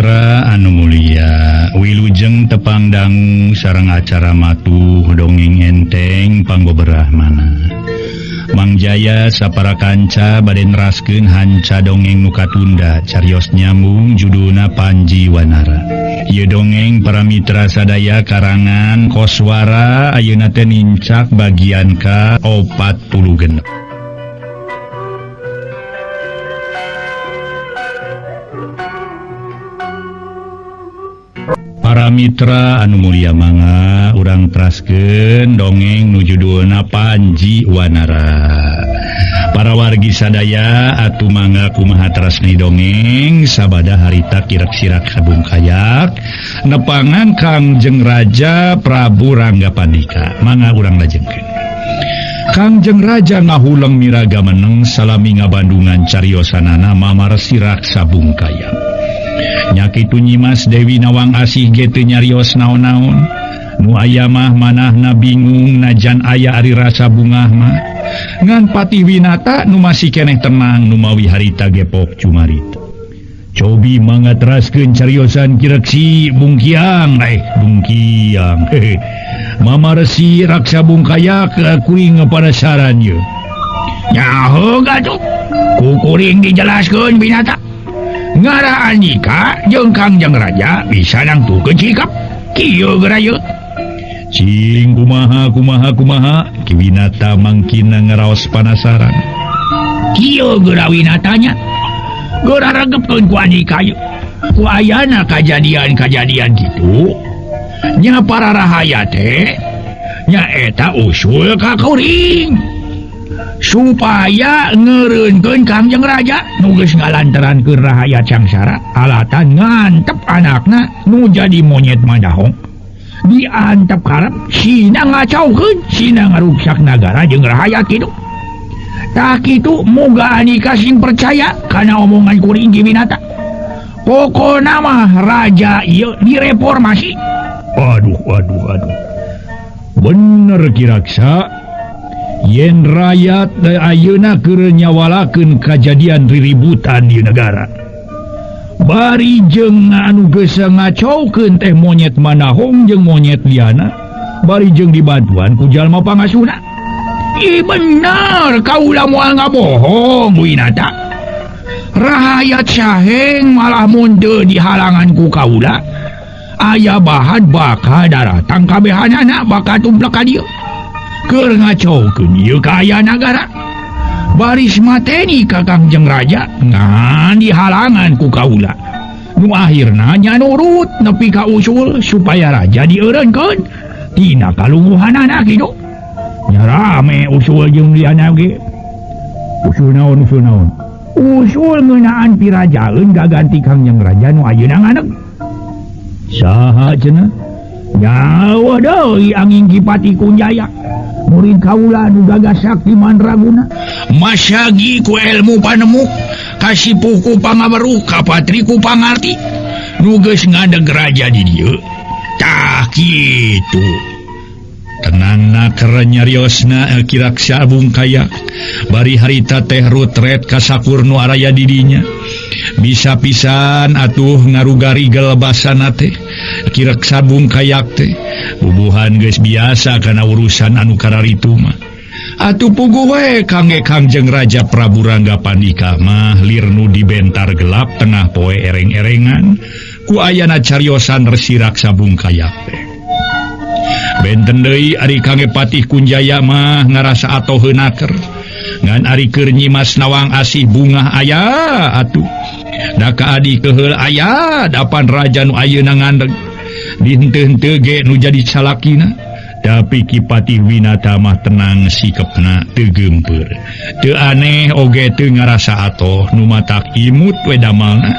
Mitra anu mulia, wilujeng tepang dangu sareng acara matuh dongeng enteng panggoberahmana. Mang Jaya sapara kanca bade neraskeun hanca dongeng nu katunda carios nyambung judulna Panji Wanara. Ieu dongeng para mitra sadaya karangan Koswara ayeuna teh nincak bagian ka 46. Para mitra anu mulia mangga urang teraskeun dongeng nu judulna Panji Wanara. Para wargi sadaya atuh mangga kumaha terasni dongeng sabada harita kirek-sirak sabungkayak nepangan Kangjeng Raja Prabu Rangga Pandika. Mangga urang lajengkeun. Kangjeng Raja ngahuleng miraga meneng salami ngabandungan cariosanana Mamar Sirak Sabungkayak. Nyakitu Nyimas Dewi Nawang Asih ge teu nyarios naon-naon. Nu aya mah manahna bingung najan aya ari rasa bungah mah. Ngan Patih Winata nu masih keneh tenang numawi harita gepok cumarita. Cobi mangga teraskeun cariosan kireksi Bungkiang Bungkiang. Mama Resi Raksa Bungkayak kuring panasaran ye. Nyaho gatuh. Ku kuring dijelaskeun Winata. Ngara Andika jeung Kangjeng Raja bisa nangtukeun sikap kieu geura ieu. Cing kumaha kumaha kumaha Ki Winata mangkina ngaraos panasaran. Kieu geura Winatanya. Geura regepkeun ku Andika ieu. Ku ayana kajadian-kajadian kitu nya para rahayat teh nya eta usul ka kuring supaya ngeureunkeun Kangjeng Raja nu geus ngalantarankeun rahayat sangsara alatan ngantep anakna nu jadi monyet mandahong diantep karep sina ngacaukeun sina ngaruksak nagara jeung rahayat kitu. Tah kitu moga Andika sing percaya kana omongan kuring Ki Winata. Pokona mah raja ieu direformasi. Aduh aduh aduh. Bener Kiraksa. Yen rakyat ayeuna keur nyawalakeun kajadian riributan di negara. Bari jeung anu geus ngacaukeun teh monyet manahong jeung monyet liana, bari jeung dibantuan ku jalma pangasuna. Ih bener kaula moal ngabohong Winata. Rahayat saheng malah mun teu dihalangan ku kaula. Aya bahan bakal daratang kabehanana bakal tumplek ka dieu. Keur ngacaukeun ieu kaayaan nagara. Baris mateni ka Kangjeng Raja ngan dihalangan ku kaula. Nu akhirna nya nurut nepi ka usul supaya raja dieureunkeun tina kalungguhanana kitu. Nya rame usul jeung liana ge. Usul naon usul naon? Usul ngeunaan pirajaeun gaganti Kangjeng Raja nu ayeuna nganeg. Saha cenah? Nyawa deui angin Ki Patih Kunjaya. Murid kaula nu gagah sakti mandraguna. Masyagi ku ilmu panemu, kasipuh ku pangaweruh, kapatri ku pangarti. Nu geus ngadeg raja di dieu. Tah kitu. Tenangna keur nyariosna Kiraksa Bungkayak. Bari harita teh rutret ka sakur nu araya di dinya. Bisa pisan atuh ngarugarigel basana teh. Kiraksa Bungkayak teh bubuhan geus biasa kana urusan anu kararitu mah. Atuh puguh we kangge Kangjeng Raja Prabu Rangga Pandika mah lir nu dibentar gelap tengah poe ereng-erengan ku ayana cariosan Resi Raksa Bungkayak teh. Benten deui ari kangge Patih Kunjaya mah ngarasa atoheun naker. Ngan ari keur Nyimas Nawang Asih bungah aya atuh. Da kaadi keheul aya dapan raja nu ayeuna ngandeg. Dihenteu-henteu ge nu jadi salakina. Tapi Ki Patih Winata mah tenang sikepna teu geumpeur. Teu aneh oge teu ngarasa atoh nu matak imut we damalna.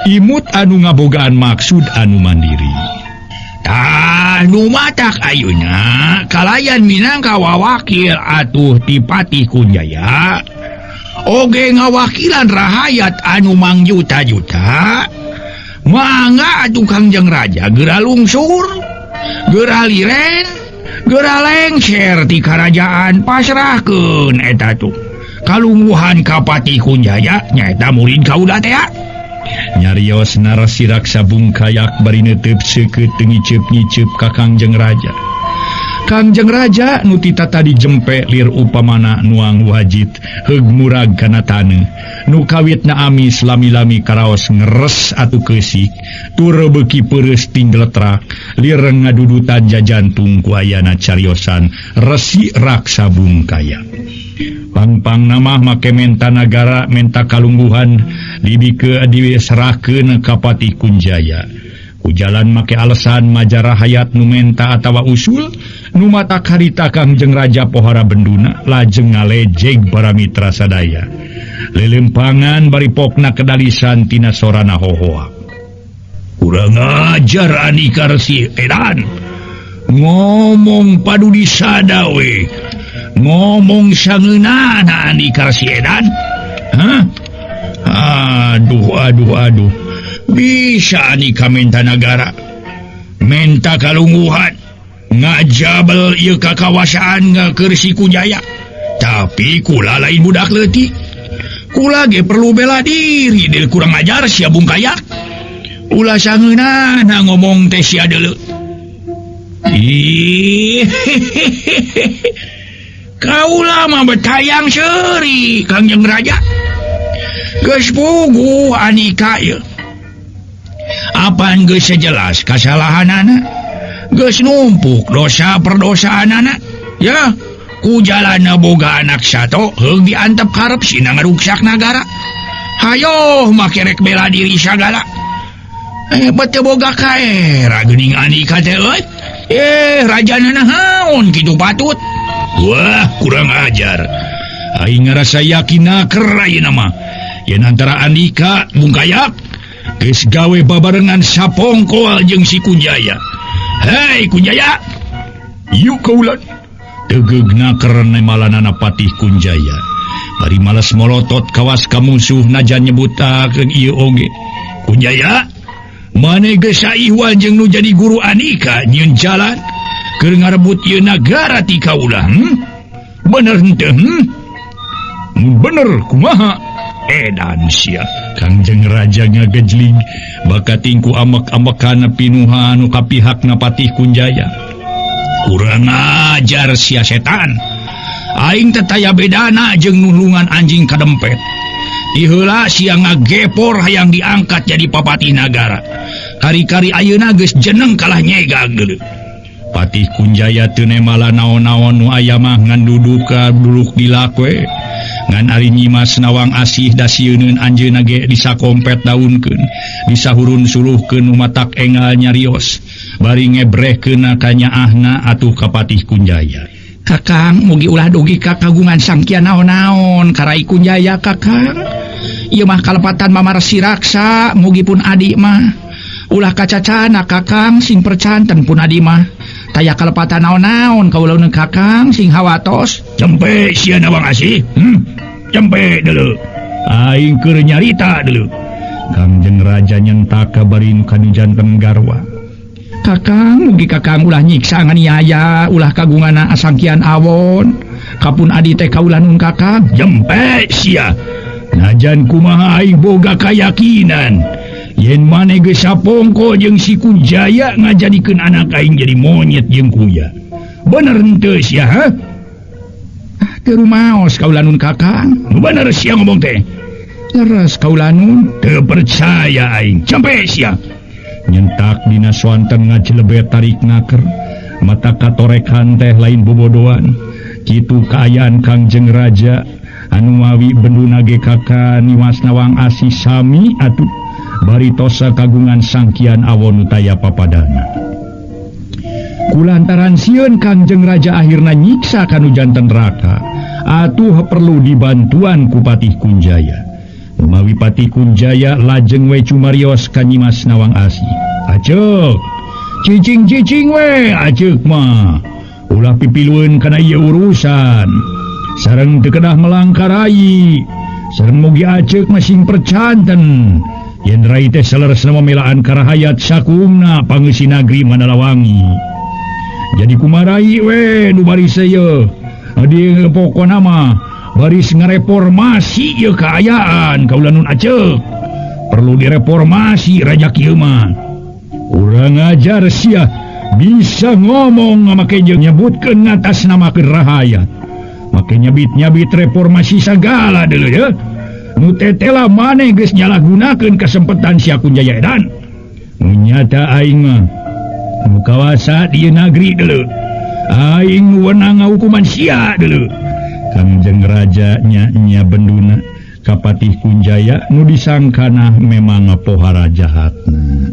Imut anu ngabogaan maksud anu mandiri. Tah nu matak ayeuna kalayan minangka wawakil atuh ti Patih Kunjaya oge ngawakilan rahayat anu mangjuta-juta mangga atuh Kangjeng Raja geura lungsur geura liren geura lengser ti karajaan pasrahkeun eta tuh kalungguhan ka Patih Kunjaya nyaeta murid kaula teh. Nyarios narasi raksa bungkayak bari neuteup seukeut teu ngiceup-ngiceup ka Kangjeng Raja. Kangjeng Raja nu tita tadi jempe lir upamana nuang wajit heug murag kana taneuh. Nu kawitna amis lami-lami karaos ngeres atuh keusik tur beuki peureus tingletrak lir ngadudutan jajantung ku ayana cariosan Resi Raksa Bungkaya. Pangpang nama make menta nagara menta kalungguhan dibikeun diserahkeun ka Patih Kunjaya. Ku jalan make alasan majarah hayat nu menta atawa usul nu mata karita Kangjeng Raja pohara benduna lajeng ngalejeg para mitra sadaya. Lelempangan bari pokna kedalisan tina sorana hohoa. Kurang ajar Andika Resi edan. Ngomong padu disada we. Ngomong sangeunana Andika Resi edan. Hah? Aduh aduh aduh. Bisa Andika menta nagara. Menta kalungguhan. Ngajabel ieu kakawasaan keur si Kunjaya. Tapi kula lain budak leutik. Kula ge perlu bela diri del kurang ajar sia bungkayak. Ulah sangeunana ngomong teh sia deuleu. Ih. Kaula mah betayang seuri Kangjeng Raja. Geus puguh Andika ieu. Apaan geus sejelas kasalahanana? Geus numpuk dosa perdosaanana. Ya, ku jalana boga anak sato heug diantep karep sina ngaruksak nagara. Hayoh make rek bela diri sagala. Bete boga kaera geuning Andika teh euy. Rajana naon kitu patut. Wah, kurang ajar. Aing ngarasa yakin naker ayeuna mah. Yen antara Andika Bungkayak geus gawe babarengan sapongkol jeung si Kunjaya. Hei Kunjaya, yuk kaulan. Tegeug naker nemalanana Patih Kunjaya. Bari males molotot kawas ka musuh najan nyebutakeun ieu oge. Kunjaya, maneh geus saihwan jeung nu jadi guru Andika nyieun jalan keur ngarebut ieu nagara ti kaula. Bener henteu? Mun bener kumaha? Edan sia. Kangjeng Raja ngagejlig bakat tingku amek-amekan pinuha anu kapihakna Patih Kunjaya. Kurang ajar sia setan. Aing teh taya bedana jeung nulungan anjing kadempet. Iheula sia ngagepor hayang diangkat jadi papatih nagara. Kari-kari ayeuna geus jeneng kalah nyegag deuleu. Patih Kunjaya teu nemala naon-naon nu aya mah ngan duduk ka duluk dilakwe. Ngan ari Nyimas Nawang Asih dasieuneun anjeunna ge disakompet daunkeun, disahurun suluhkeun nu matak engal nyarios, bari ngebrehkeun ka nyaahna atuh ka Patih Kunjaya. Kakang mugi ulah dugi ka kagungan sangkia naon-naon karai Kunjaya Kakang. Ieu mah kalepatan Mama Resi Raksa mugi pun adi mah. Ulah kacacana Kakang sing percanten pun adi mah. Taya kalepatan naon-naon kaula nu Kakang sing hawatos. Cempe sia Nawang Asih. Cempe deuleu. Aing keur nyarita deuleu. Kangjeng Raja nyentak kabari nu kanu janten garwa. Kakang mugi Kakang ulah nyiksa nganiaya, ulah kagungana asangkian awon. Kapun adi teh kaula nun Kakang. Jempe sia. Najan kumaha aing boga kayakinan yen maneh geus sapongko jeung si Kunjaya ngajadikeun anak aing jadi monyet jeung kuya. Bener henteu sia, ha? Teu rumaos kaula nun Kakang. Nu bener sia ngomong teh. Leres kaula nun, teu percaya aing. Sampe sia. Nyentak dina swanten ngajelebet tarik naker. Mata katorekan teh lain bobodoan. Kitu kaayaan Kangjeng Raja anu mawi benduna ge kaka Nimas Nawang Asih sami atuh bari tosa kagungan sangkian awon nu taya papadana. Kulantaran sieun Kangjeng Raja akhirna nyiksa kanu janten raka, atuh perlu dibantuan ku Patih Kunjaya. Mawi Patih Kunjaya lajeng we cumarios ka Nyimas Nawang Asih. Aceuk, cicing-cicing we aceuk mah. Ulah pipilueun kana ieu urusan. Sareng teu kedah melangkarai. Sareng mugi aceuk mah sing percanten. Yen rai teh saleresna memelaan karahayat sakumna pangeusi nagri Mandalawangi. Jadi kumarai we nu baris ieu. Di pokona mah baris ngareformasi ieu kaayaan kaula nun aceuk. Perlu direformasi raja kieu mah. Urang ajar sia bisa ngomong make jeung nyebutkeun ngatas namakeun rahayat. Make nyabit-nyabit reformasi sagala deuleu ye. Nu tetela maneh geus nyalahgunakeun kesempatan sia Kunjaya edan. Nu nyata aing mah nu kawasa di nagri deuleu. Aing wenang ngahukuman sia deuleu. Kangjeng Raja nya-nya benduna ka Patih Kunjaya nu disangkana memang pohara jahatna.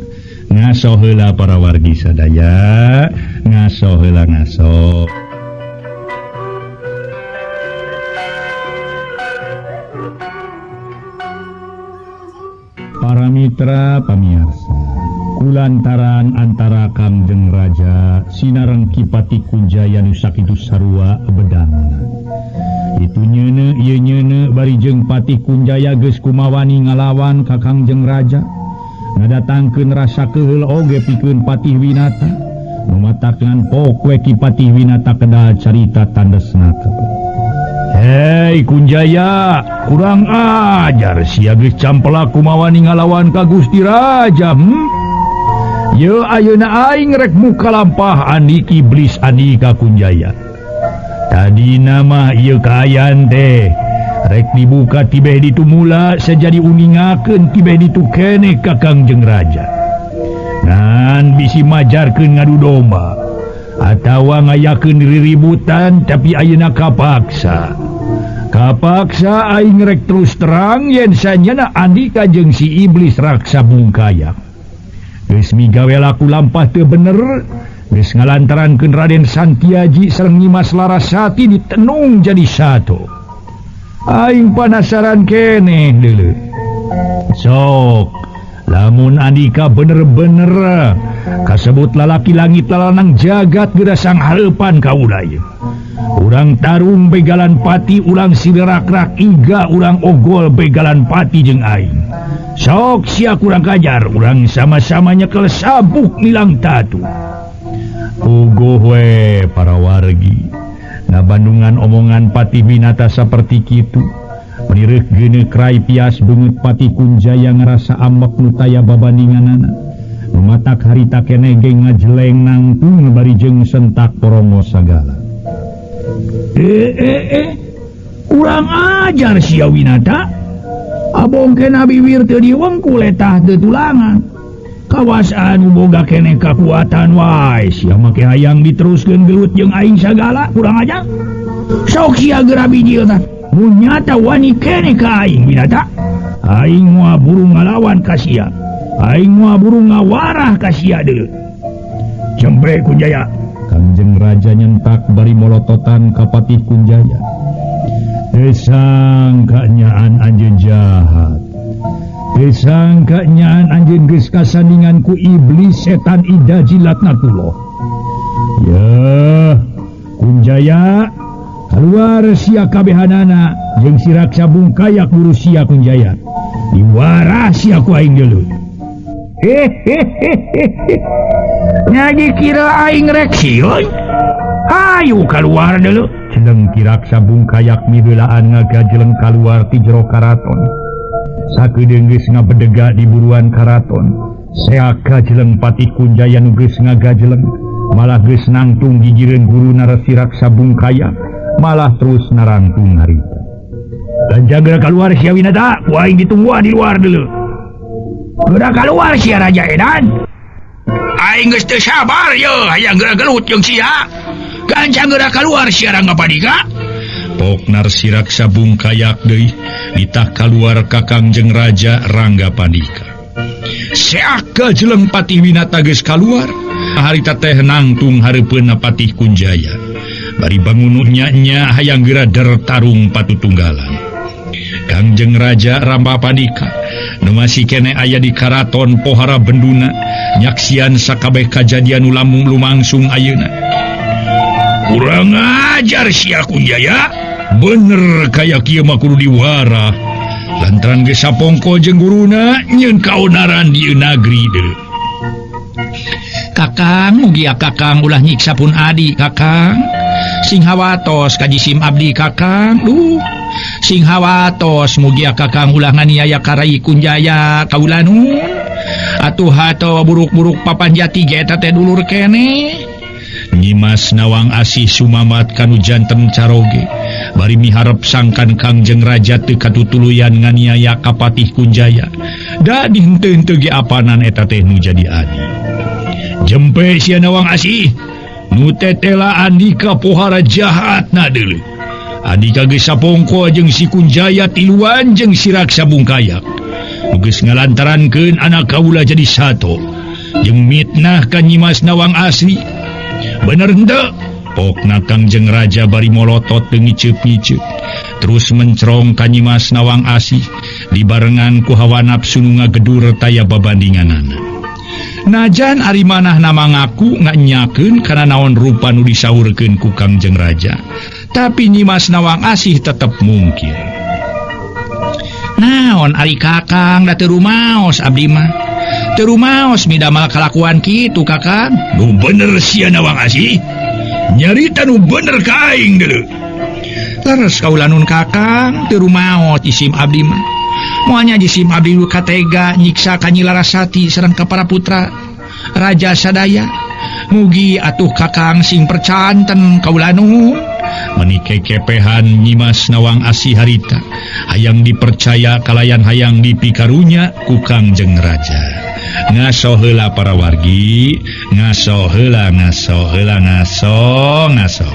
Ngaso heula para wargi sadaya, ngaso heula ngaso. Para mitra pamiarsa, kulantaran antara Kangjeng Raja sinareng Ki Patih Kunjaya nu sakitu sarua bedangna. Itu nyeune ieu nyeune bari jeung Patih Kunjaya geus kumawani ngalawan ka Kangjeng Raja. Ngadatangkeun rasa keheul oge pikeun Patih Winata. Nu matakna pok we Ki Patih Winata kedal carita tandesna. Hei Kunjaya, kurang ajar sia geus campela kumawani ngalawan ka Gusti Raja. Ye ayeuna aing rek muka lampah andik iblis andika Kunjaya. Tadi nama ieu kaayaan teh rek dibuka tibeh ditu mula sejadi uningakeun tibeh ditu keneh ka Kangjeng Raja. Ngan bisi majarkeun ngadu domba atawa ngayakeun riributan tapi ayeuna kapaksa. Kapaksa aing rek terus terang yen sanyana andika jeung si iblis raksa bungkayak. Geus migawe laku lampah teu bener, geus ngalantarankeun Raden Santiaji sareng Nyimas Larasati ditenung jadi satu. Aing panasaran keneh deuleu. Sok, lamun andika bener-bener kasebut lalaki langit lalanang jagat geura sanghareupan kaula ieu. Urang tarung begalan pati, urang silerak-rak iga, urang ogol begalan pati jeung aing. Sok sia kurang kajar, urang sama-sama nyekel sabuk nilang tatu. Puguh we para wargi. Ngabandungan omongan Patih Winata saperti kitu. Menireuh geuneuh krai pias beungeut Patih Kunjaya ngarasa ambek nu taya babandinganana. Nu matak harita keneh ge ngajeleng nangtung bari jeung sentak porongo sagala. Kurang ajar sia Winata. Abong kena biwir teu diwengku letah teu tulangan. Kawas anu boga keneh kakuatan wae sia make hayang diteruskeun gelut jeung aing sagala kurang ajar. Sok sia geura bijil tah. Mun nyata wani keneh ka aing Winata. Aing moal buru ngalawan ka sia. Aing moal buru ngawarah ka sia deuleu. Jembre Kunjaya. Kangjeng Raja nyentak bari molototan ka Patih Kunjaya. Desang kanyaan anjeun jahat. Desang kanyaan anjeun geus kasandingan ku iblis setan ida jilatna tuloh. Yeuh, Kunjaya, keluar sia kabehanana jeung si raksa bungkayak guru sia Kunjaya. Diwarah sia ku aing deuleu. Nyagi kira aing rek sieun. Hayu keluar deuleu. Jeleng Ki Raksa Bungkayak mibeulaan ngagajeleng kaluar ti jero karaton. Sakedeung geus ngabedega di buruan karaton. Seak gajeleng Patih Kunjaya nu geus ngagajeleng, malah geus nangtung gigireun guru Resi Raksa Bungkayak, malah terus narangtung harita. Ganjang geura kaluar sia Winata, ku aing ditungguan di luar deuleu. Geura kaluar sia Raja Edan. Aing geus teu sabar ye hayang geura gelut jeung sia. Gancang geura kaluar sia Rangga Padika. Poknar si Raksa Bungkayak deui ditah kaluar ka Kangjeng Raja Rangga Padika. Seak gajeleng Patih Winata geus kaluar, harita teh nangtung hareupeunna Patih Kunjaya. Bari bangunuh nya-nya hayang geura dertarung patutunggalan. Kangjeng Raja Rangga Padika nu masih keneh aya di karaton pohara benduna nyaksian sakabeh kajadian nu lamung lumangsung ayeuna. Kurang ajar sia Kunjaya, bener kaya kieu mah kudu diwarah. Lantaran geus sapongko jeung guruna nyeun kaonaran di nagri deui. Kakang mugia kakang ulah nyiksa pun adi kakang. Sing hawatos ka jisim abdi kakang. Duh, Sing hawatos mugia Kakang ulah nganiaya ka Rai Kunjaya kaula nun. Atuh hatowa buruk-buruk papan jati ge eta teh dulur keneh. Nyimas Nawang Asih sumamat kanu janten caroge bari miharep sangkan Kangjeng Raja teu katutuluyan nganiaya ka Patih Kunjaya. Da dihenteu-henteu ge apanan eta teh nu jadi adi. Jempe sia Nawang Asih nu tetela Andika pohara jahat na deuleu. Andika geus sapongko jeung si Kunjaya tiluan jeung si Raksa Bungkayak. Nu geus ngalantarankeun anak kaula jadi sato jeung mitnah ka Nyimas Nawang Asih. Bener henteu? Pokna Kangjeng Raja bari molotot teu ngiceup-ngiceup. Terus mencerong ka Nyimas Nawang Asih dibarengan ku hawa nafsu nu ngagedur taya babandinganana. Najan ari manahna mangaku nganyakeun kana naon rupa nu disaurkeun ku Kangjeng Raja. Tapi Nyimas Nawang Asih tetep mungkir. Naon ari Kakang da teu rumaos abdi mah. Teu rumaos midamal kalakuan kitu Kakang. Nu bener sia Nawang Asih. Nyarita nu bener ka aing deuleu. Leres kaula nun Kakang teu rumaos jisim abdi mah. Moalnya jisim abdi nu katega nyiksa ka Nyi Larasati sareng ka para putra raja sadaya. Mugi atuh Kakang sing percanten kaula nuhun. Meni kekepehan Nyimas Nawang Asih harita hayang dipercaya kalayan hayang dipikarunya ku Kangjeng Raja. Ngaso heula para wargi, ngaso heula, ngaso heula, ngaso, ngaso.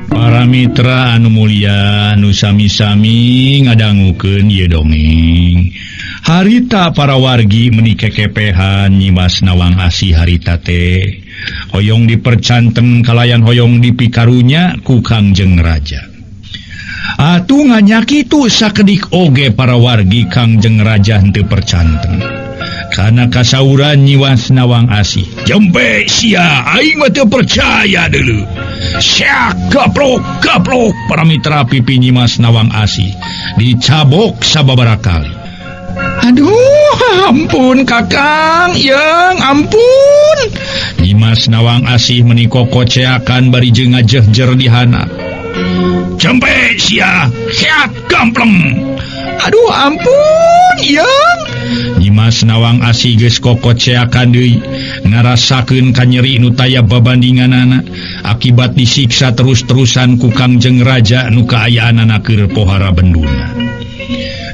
Para mitra anu mulia nu sami-sami ngadangukeun ieu dongeng. Harita para wargi meni kekepehan Nyimas Nawang Asih harita teh hoyong dipercanten kalayan hoyong dipikarunya ku Kangjeng Raja. Atuh nganya kitu sakedik oge para wargi Kangjeng Raja henteu percanten. Kana kasauran Nyimas Nawang Asih, "Jempe sia, aing mah teu percaya deuleu." Siak gaplok gaplok para mitra pipi Nyimas Nawang Asih dicabok sababaraha kali. Aduh, ampun Kakang, yang ampun. Nyimas Nawang Asih meni kokoceakan bari jeung ngajehjer di handap. Jempe sia, siak gampleng. Aduh, ampun, yang. Nyimas Nawang Asih geus kokoceakan deui, ngarasakeun kanyeri nu taya babandinganana akibat disiksa terus-terusan ku Kangjeng Raja nu kaayaanana keur pohara benduna.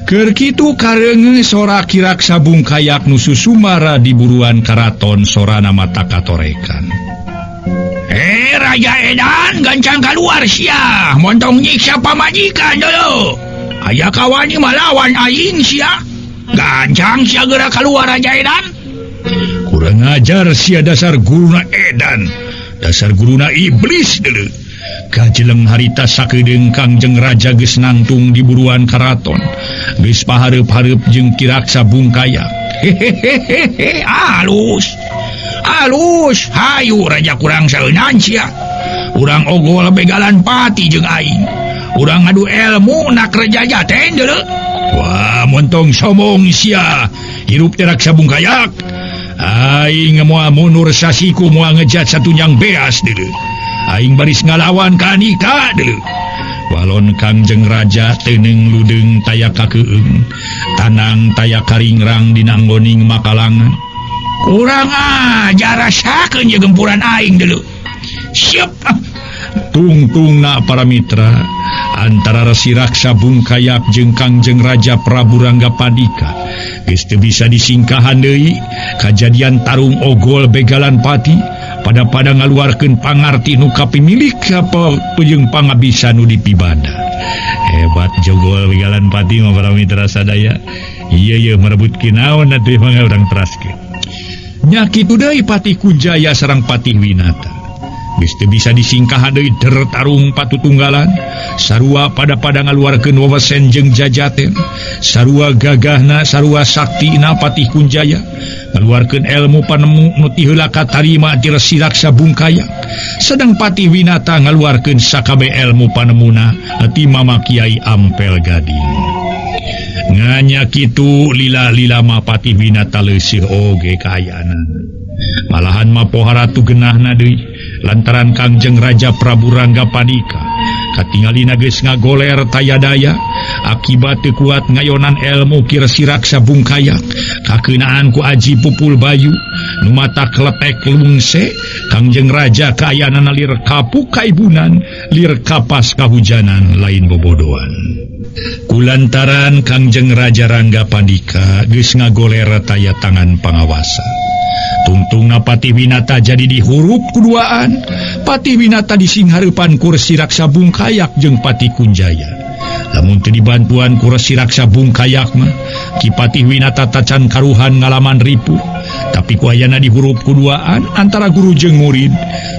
Keur kitu kareungeun sora Kiraksa Bungkayak nu susumara di buruan karaton sorana mata katorekan. Raja Edan gancang keluar sia, montong nyiksa pamajikan dulu. Aya kawani malawan aing sia. Gancang sia geura keluar Raja Edan. Kurang ajar sia dasar guruna Edan, dasar guruna iblis dulu. Kajeleng harita sakedeung Kangjeng Raja geus nangtung di buruan karaton. Geus pahareup-hareup jeung Kiraksa Bungkayak. Hehehehe, alus. Alus, hayu raja kurang saeunan sia. Urang ogol begalan pati jeung aing. Urang ngadu ilmu nak reja jaten deuleu. Wah, montong sombong sia. Hirup teh Raksa Bungkayak. Aing moal mundur sasiku moal ngejat satunjang beas deuleu. Aing baris ngalawan ka Andika deuleu. Walon Kangjeng Raja teuneung ludeung taya kakeung. Tanang taya karingrang dina anggoning makalangan. Kurang ajar rasakeun ye gempuran aing deuleu. Siap. Tungtungna para mitra antara Resi Raksa Bungkayak jeung Kangjeng Raja Prabu Rangga Padika geus teu bisa disingkahan deui kajadian tarung ogol begalan pati pada-pada ngaluarkeun pangarti nu kapimilik apa jeung pangabisa nu dipibada. Hebat jogol begalan pati mah para mitra sadaya. Ieu yeuh merebut kinaon atuh mangga urang teraskeun. Nya kitu deui Patih Kunjaya sareng Patih Winata. Geus teu bisa disingkahan deui der tarung patutunggalan. Sarua pada-pada ngaluarkeun wewesen jeung jajaten. Sarua gagahna, sarua saktina Patih Kunjaya ngaluarkeun ilmu panemu nu ti heula katarima ti Resi Raksa Bungkayak. Sedang Patih Winata ngaluarkeun sakabeh ilmu panemuna ti Mama Kiai Ampel Gading. Nganya kitu lila-lila mah Patih Winata leuseih oge kaayaan. Malahan mah pohara tu genahna deui lantaran Kangjeng Raja Prabu Rangga Pandika katingalina geus ngagoler taya daya akibat teu kuat ngayonan elmu Ki Resi Raksa Bungkayak kakeunaan ku aji pupul bayu nu mata kletek lungse. Kangjeng Raja kaayaanana lir kapuk kaibunan lir kapas kahujanan lain bobodoan. Kulantaran Kangjeng Raja Rangga Pandika geus ngagoler taya tangan pangawasa, tungtungna Patih Winata jadi dihurup kuduaan. Patih Winata disinghareupan ku Resi Raksa Bungkayak jeung Patih Kunjaya. Lamun teu dibantuan ku Resi Raksa Bungkayak mah Ki Patih Winata tacan karuhan ngalaman ripuh. Tapi ku ayana dihurup kuduaan antara guru jeung murid,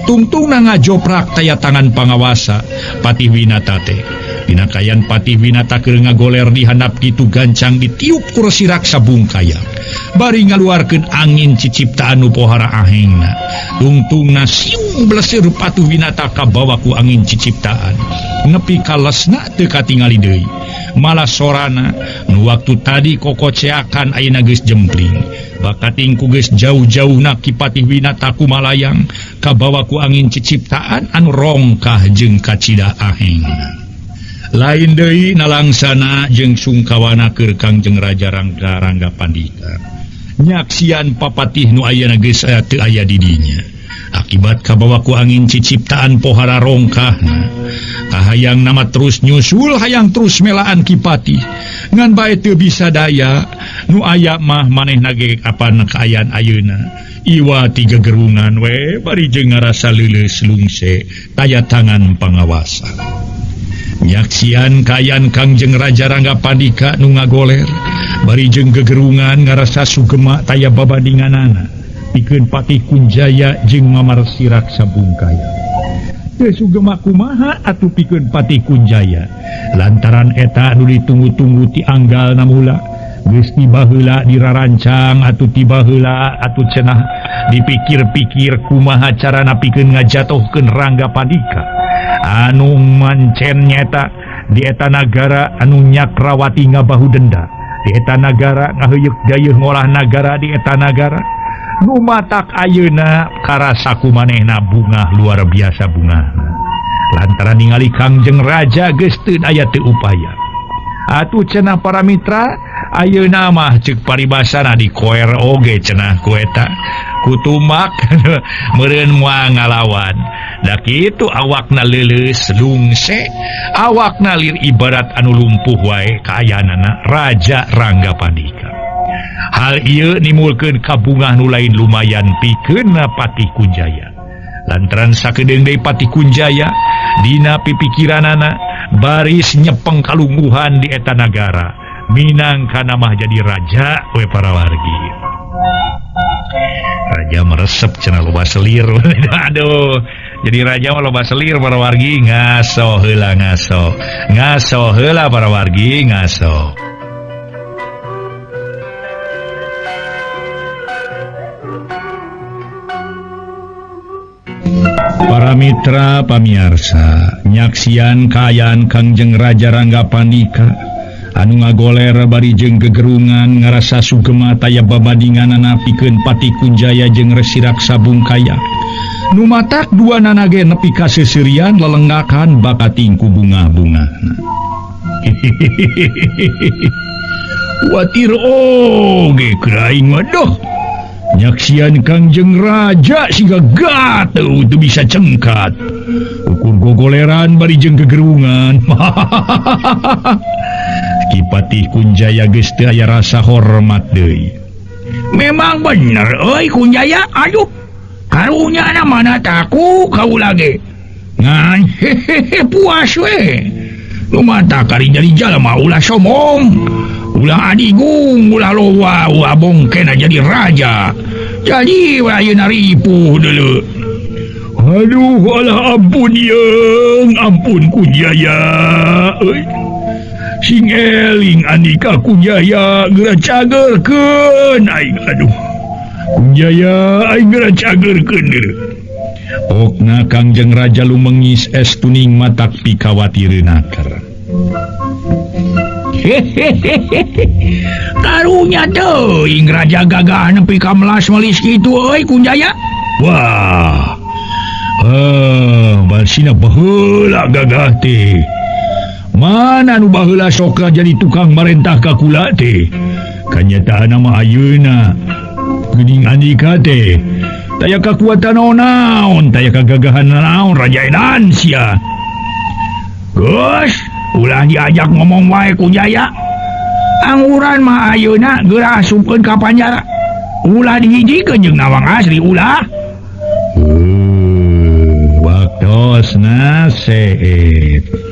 tungtungna ngajoprak taya tangan pangawasa Patih Winata teh. Dina kaayaan Patih Winata keur ngagoler di handap kitu gancang ditiup ku Resi Raksa Bungkayak bari ngaluarkeun angin ciciptaan nu pohara ahengna. Tungtungna siung bleseur Patih Winata kabawa ku angin ciciptaan nepi ka lesna teu katingali deui. Malah sorana nu waktu tadi kokoceakan ayeuna geus jempling. Bakating ku geus jauh-jauhna Ki Patih Winata kumalayang kabawa ku angin ciciptaan anu rongkah jeung kacida ahengna. Lain deui nalangsana jeung sungkawana keur Kangjeng Raja Rangga Pandika nyaksian papatih nu ayeuna geus teu aya di dinya akibat kabawa ku angin ciciptaan pohara rongkahna. Kahayang nama terus nyusul hayang terus melaan Ki Patih ngan bae teu bisa daya nu aya mah manehna ge apan kaayaan ayeuna iwa tiga gerungan we bari jeung ngarasa leuleus lungse taya tangan pangawasa. Nyaksian kaayaan Kangjeng Raja Rangga Pandika nu ngagoler bari jeung gegerungan ngarasa sugema taya babandinganana pikeun Patih Kunjaya jeung Mamar Resi Raksa Bungkaya. Teu sugema kumaha atuh pikeun Patih Kunjaya lantaran eta nu ditunggu-tunggu ti anggalna mula geus tiba heula dirarancang atuh tiba heula atuh cenah dipikir-pikir kumaha carana pikeun ngajatohkeun Rangga Pandika anu mancen nyeta di eta nagara anu nyakrawati ngabahu denda di eta nagara ngaheuyeuk gayeuh ngolah nagara di eta nagara nu matak ayeuna karasa kumanehna bungah luar biasa bungahna lantaran ningali Kangjeng Raja geus teu aya teu upaya. Atuh cenah para mitra ayeuna mah ceuk paribasana dikoer oge cenah ku eta kutumak meureun moal ngalawan. Da kitu awakna leuleus lungse awakna lir ibarat anu lumpuh wae kaayaanana Raja Rangga Pandika. Hal ieu nimulkeun kabungah nu lain lumayan pikeun Patih Kunjaya. Lantaran sakedeung deui Patih Kunjaya dina pipikiranana baris nyepeng kalungguhan di eta nagara minangka mah jadi raja we para wargi. Raja meresep cenah loba selir. Aduh, jadi raja mah loba selir para wargi ngaso heula ngaso. Ngaso heula para wargi ngaso. Para mitra pamiarsa, nyaksian kaayaan Kangjeng Raja Rangga Pandika anu ngagoler bari jeung gegerungan ngarasa sugema taya babandinganana pikeun Patih Kunjaya jeung Resi Raksa Bungkaya. Nu matak dua nana ge nepi ka seuseurian lelenggakan bakating ku bunga-bungahna. Watir oge keur aing mah doh. Nyaksian Kangjeng Raja siga gatel teu bisa cengkat. Ukur gogoleran bari jeung gegerungan. Ki Patih Kunjaya geus teu aya rasa hormat deui. Memang bener euy Kunjaya, aduh. Karunya na mana taku kaula ge. Ngan hehehe puas we. Lumata kari jadi jalma ulah sombong. Ulah adigung, ulah lowa, ulah bongkena jadi raja. Jadi ayeuna ripuh deuleu. Aduh, alah ampun yeung, ampun Kunjaya euy. Sing eling andika Kunjaya geura cagerkeun aing aduh. Kunjaya aing geura cagerkeun deuleu. Okna Kangjeng Raja lumengis es tuning matak pikawatireun akar. Karunya teuing raja gagah nepi ka melas melis kitu euy Kunjaya. Wah. Balsina baheula gagah teh. Mana nu baheula sok jadi tukang marentah ka kula teh. Kanyataan mah ayeuna geuning Andika teh. Taya kakuatan naon, taya kagagahan naon raja edan sia. Geus, ulah diajak ngomong wae Kunjaya. Angguran mah ayeuna geura asupkeun ka panjara. Ulah dihijikeun jeung Nawang Asri ulah. Waktosna seet.